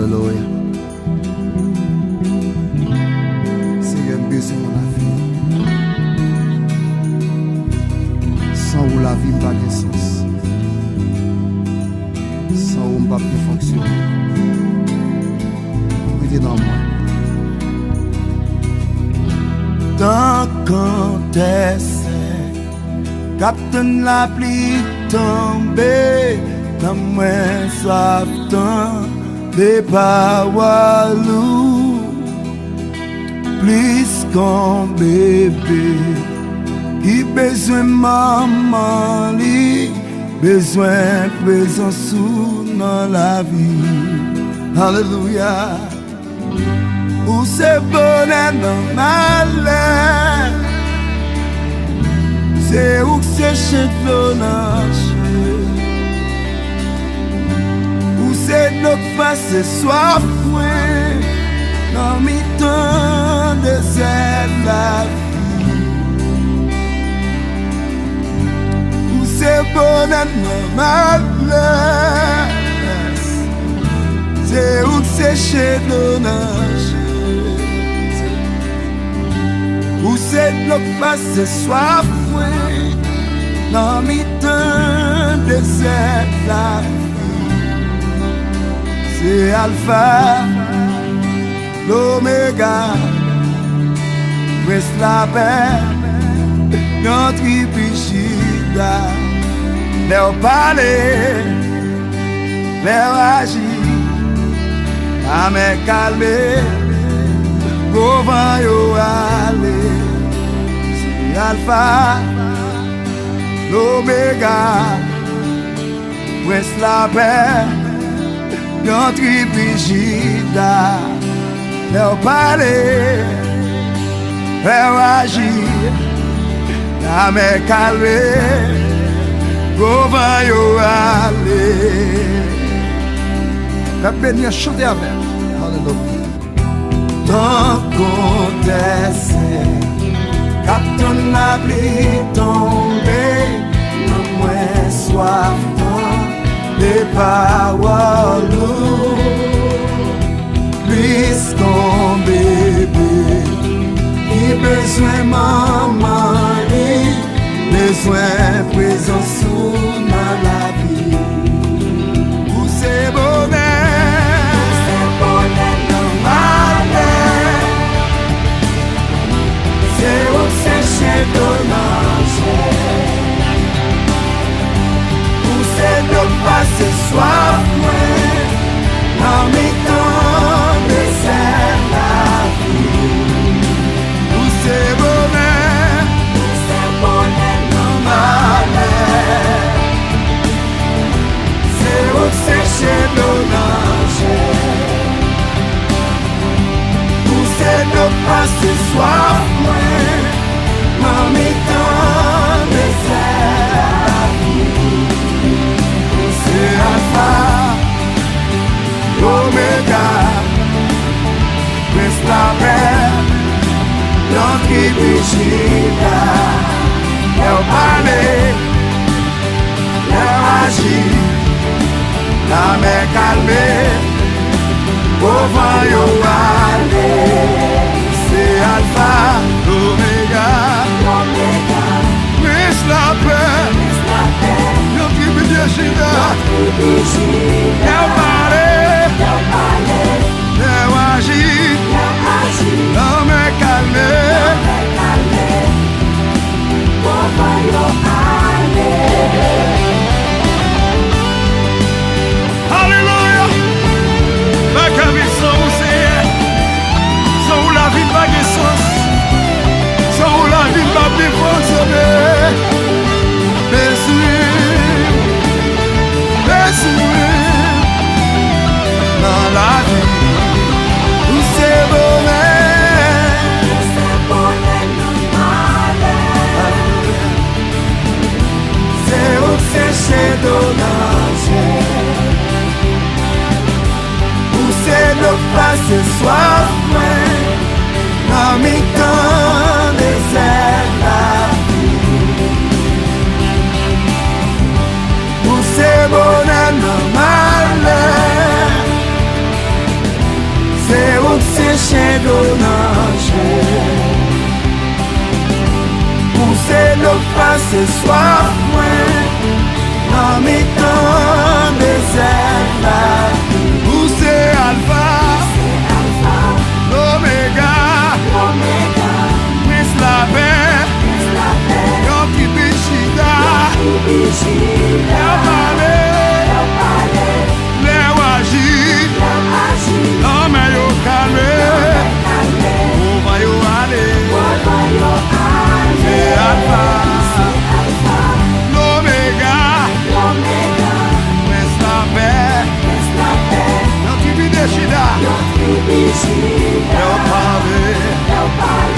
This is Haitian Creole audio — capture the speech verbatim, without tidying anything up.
Alelouya. Senyè, m bezwen w nan lavi m. San ou, lavi m pa gen sans. San ou, m p ap byen fonksyone. Rete nan mwen. Tan kantèsè k ap tann lapli tonbe, nanm mwen swaf tande pawòl ou. Plis kon bebe ki bezwen manman li, bezwen prezans ou nan lavi. Alelouya. Ou se bonè nan malè. Se ou k seche dlo nan je. Ou se dlo k pase swaf mwen nan mitan dezè lavi. Ou se bonè nan malè. Se ou k seche dlo nan je. Ou se dlo k pase swaf mwen nan mitan dezè lavi. Se Alfa, Lomega, Prens lapè, nan tribi Jida. Lè w pale, lè w aji, lamè kalme, gwo van yo ale. Se Alfa, Lomega, Prens lapè, nan tribi Jida. Lè w pale, lè w aji, lamè kalme, gwo van yo ale. Pèp beni an, chante avè m. Alelouya. Tankou tè sèk k ap tann lapli tonbe, nanm mwen swaf tande pawòl ou. Plis kon bebe ki bezwen manman li, bezwen prezans ou nan lavi. Ou se bonè, ou se bonè nan malè. Se ou k seche dlo nan je. Ou se dlo k pase swaf mwen nan mitan dezè lavi. Ou se bonè, ou se bonè nan malè. Se ou k seche dlo nan je. Ou se dlo k pase swaf mwen nan mitan dezè lavi. Ou se Alfa, Omega, Prens lapè, nan tribi Jida. Lè w pale, lè w aji, lamè kalme, gwo van yo ale. Se Alfa, Omega, Prens lapè, nan tribi de Jida. Lè w pale, lè w aji, lamè kalme. Alelouya! Pa ka viv san ou, Senyè. San ou, lavi m pa gen sans. San ou, lavi m p ap byen fonksyone. Bezwen, bezwen nan lavi. Ou se bonè. Se ou k seche dlo nan je. Ou se dlo k pase swaf mwen nan mitan dezè lavi. Ou se bonè nan malè. Dlo nan je. Ou se dlo k pase swaf mwen nan mitan dezè lavi. Ou se Alfa, Omega, Prens lapè. Yon tribi chita, yo pale. Lè w aji, lanmè yo kalme. Kou van yo ale. Se Alfa, Omega, Prens lapè. Yon tribi de chita, yo pale.